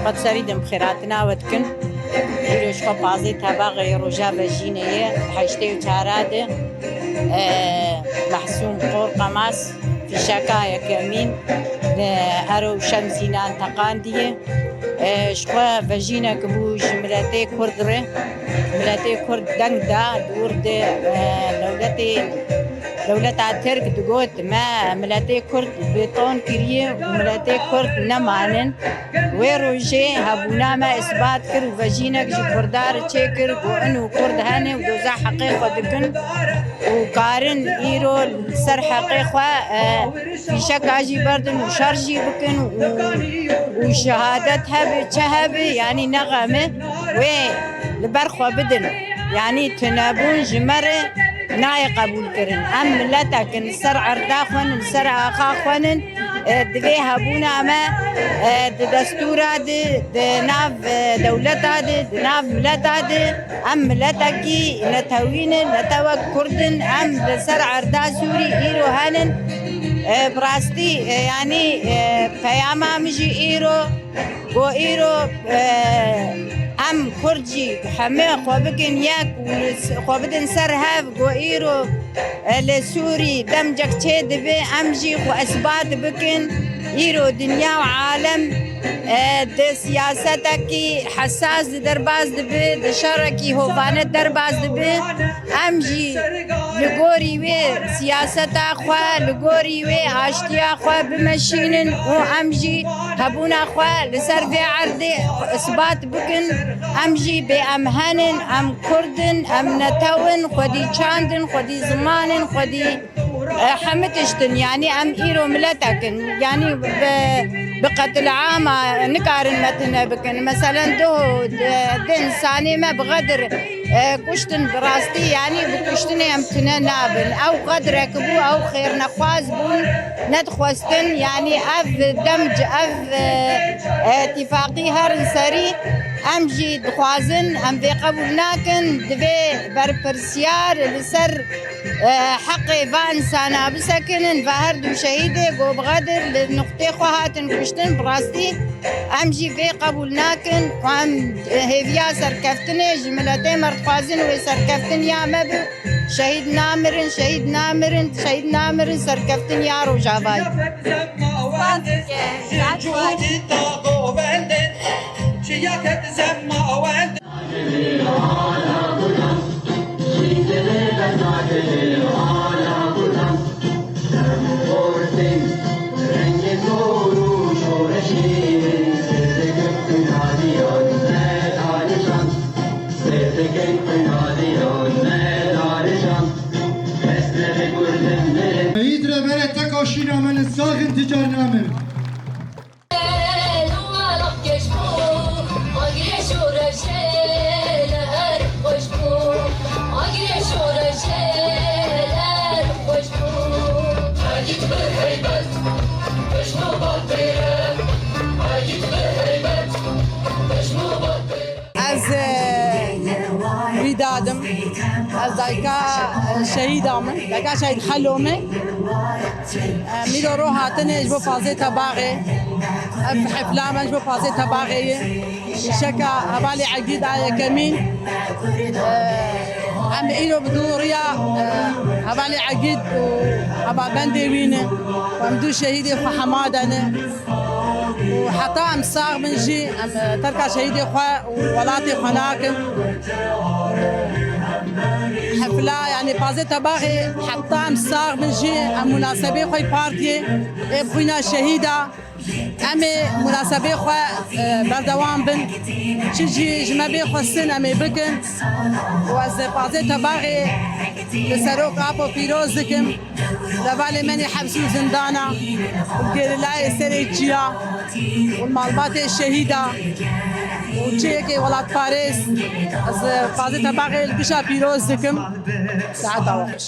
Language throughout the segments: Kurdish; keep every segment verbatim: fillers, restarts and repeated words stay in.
Xwe serî din bi xêratina we dikin. Îro ji xwe pazdeh tebaxê roja vejînê ye, heştê û çara de, e, Mehsûm Xor Qemas, fîşeka yekemîn, e, ero û şemzînan teqandiye. E, ji xwe vejînek bû ji miletê Kurd re. Miletê Kurd deng da, dûr de, e, dewletê, dewleta Tirk digot, me miletê Kurd bêton kiriye û miletê Kurd nemanin. Wê rojê hebûna me îsbat kir û vejînek ji Kurda re çêkir, got, in û Kurd hene û doza heqê xwe dikin û karin îro li ser heqê xwe, e, fîşeka jî berdin û şer jî bikin û, û şehadet hebe, çi hebe, yanî nexeme wê li ber xwe bidin. Yanî tunebûn ji me re nayê qebûlkirin. Em miletek in, li ser erda xwe nin, li ser axa xwe nin. E, divê hebûna me, e, di destûra de, di nav, e, dewleta de, di nav mileta de, em miletekî netewî ne, netewek Kurd in, em li ser erda Sûrî îro henin. E, bi rastî, e, yanî, e, peyama min jî îro, go îro, e, em Kurd jî heme xwe bikin yek û li s-, xwe bidin ser hev, go îro, e, li Sûrî demcek çê dibe, em jî xwe isbat bikin. Îro dinya û alem, e, di siyasetekî hesas de derbas dibe, di şerekî hovane derbas dibe. Em jî li gorî wê siyaseta xwe, li gorî wê aştiya xwe bimeşînin û em jî hebûna xwe li ser vê erdê isbat bikin. Em jî bê em henin, em Kurd in, em netew in, xwedî çand in, xwedî ziman in, xwedî, e, hemî tişt in. Yanî em îro miletek in. Yanî bi, bi qetilama nikarin me tune bikin. Meselen, duh, di, di însanê me bi Xedir, e, kuştin bi rastî, yanî bi kuştinê em tune nabin. Ew Xedirek bû, ew xêrnexwaz bûn, nedixwestin, yanî ev demc, ev, e, e, tîfaqî herin serî, em jî dixwazin, em vê qebûl nakin, divê berpirsiyar li ser, e, heqê va însana bisekinin, va her du şehîdê ku bi Xedir li nuqtê xwe hatin kuştin, bi rastî em jî vê qebûl nakin û em hêviya serkeftinê ji miletê me re dixwazin, wê serkeftin ya me bi. Şehîd namirin, şehîd namirin, şehîd namirin, serkeftin ya Rojavayê. Şehîd Rêberê Teka Şîna me ne sax in, ti car namirin. Ez, e, Rîdad im. Ez dayika, e, şehîda me. Dayika şehîd Xelo me. E, mîro ro hatine ji bo pazdeh tebaxê. Ev hefla me ji bo pazdeh tebaxê ye. Şeka hevalê Egîd a yekemîn. E, em îro bi dûriya, e, hevalê Egîd û hevabendê wî ne. Em du şehîdê xwe hema de ne. Û heta em sax bin jî, em, e, terka şehîdê xwe û welatê xwe nakin. Hefla, yanî pazdeh tebaxê heta em sax bin jî, em munasebê xwe yê partiyê, ê bi xwîna şehîda, em ê munasebê xwe, e, berdewam bin. Çi jî ji me bê xwestin, em ê bikin. Û ez pazdeh tebaxê li Serok Apo pîroz dikim. Li hevalê me nê heps û zindana, û gerîlayê serê çiya, û malbatê şehîda, û çi yekê welatparêz, ez pazdeh tebaxê li kişa pîroz dikim. Saeta we xweş.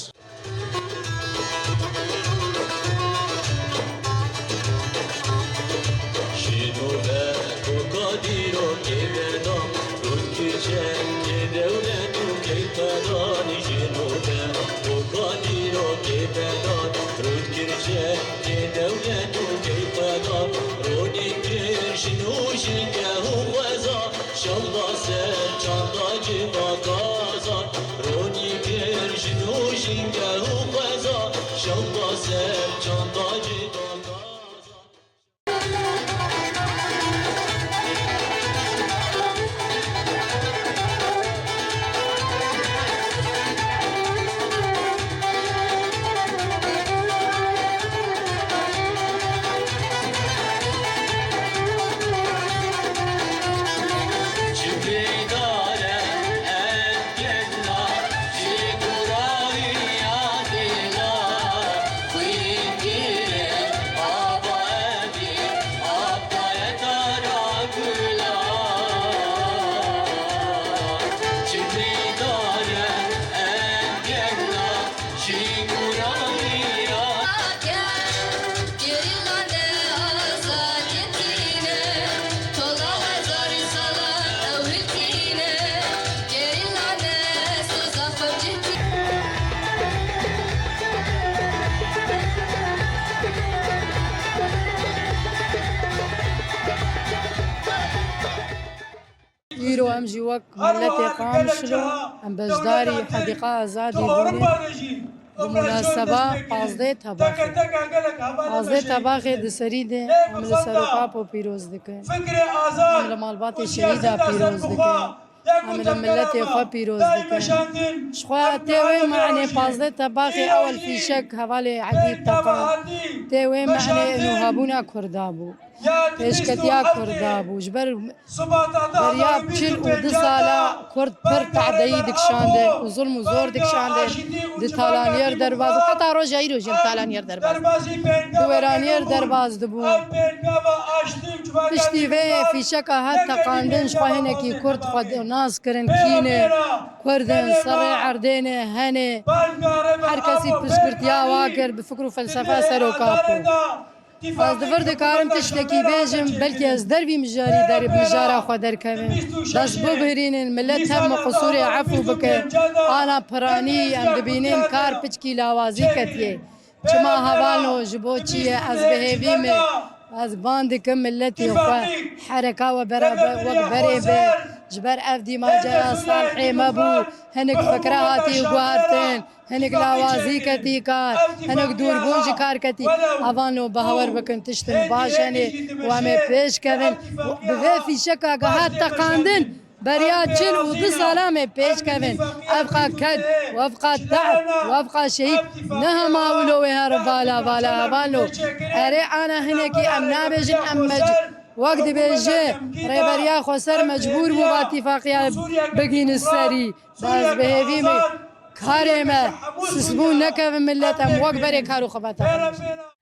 Şîno ve koka dîrokê berdan, rût kir çengê dewlet û keyfedan. Şîno ve koka dîrokê berdan, rût kir çengê dewlet û keyfedan. Ronî kir şîno ji kehû Ser çanda civaka zan, ronî kir jin û jîngeh û xwezan, şewqa ser çanda civaka zan. Îro em jî wek miletê Qamişlo em beşdarî Hedîqa Azadî bûne. Bi munaseba pazdeh Tebaxê. Pazdeh Tebaxê di serî de em li Seroka Apo pîroz dikin. Em li malbatê şehîda pîroz dikin. Em li miletê xwe pîroz dikin. Ji xwe tê wê manê pazdeh Tebaxê ewel fîşek hevalê Edî teqan. Tê wê manê nûhabûna Kurda bû. Pêşketiya Kurda bû. Ji ber beriya çil û du sala Kurd pir tadeyî dikişande û zulm û zor dikişande. Di talaniyê derbaz û heta roja îro jî em talaniyê derbaz. Di wêraniyê derbaz dibûn. Piştî vê fîşeka hat teqandin, ji xwe hinekî Kurd xwe nas kirin kî ne, Kurd in, serê erdê ne, hene. Her kesî piştgirtiya wa kir, bi fikr û felsefa Seroka Apo. Ez di vir dikarim tiştekî bêjim, belkî ez dervî mijarî der, mijara xwe derkevim. Dest bibirînin, milet hevmo qisûrê efû bike. Ana piranî em dibînin kar piçkî lawazî ketiye. Çima hevalno, ji bo çi ye? Ez bi hêvî me. Ez van dikim miletê xwe hereka we beraber wek berê be. Ji ber ev dîmaceya Salihê me bû. Hinek fikre hatî guhertin. Hinek lawazî ketî kar. Hinek dûrbûn ji kar ketî. Hevalno, bawer bikin tiştin baş hene û em ê pêş kevin. Bi vê fîşeka ke hat teqandin, beriya çil û du sala em ê pêş kevin. Ev qa ked, û ev qa te'b, û ev qa şehîd ne hema wilo wê here vala vala hevalno. Erê ana hinekî em nabêjin, em mec-, wek dibêje rêberiya xweser mecbûr bû va tîfaqiya bigînin serî. Bes bi hêvî me karê me sisbûn nekevin, milet em wek berê kar û xebata xwe bikin.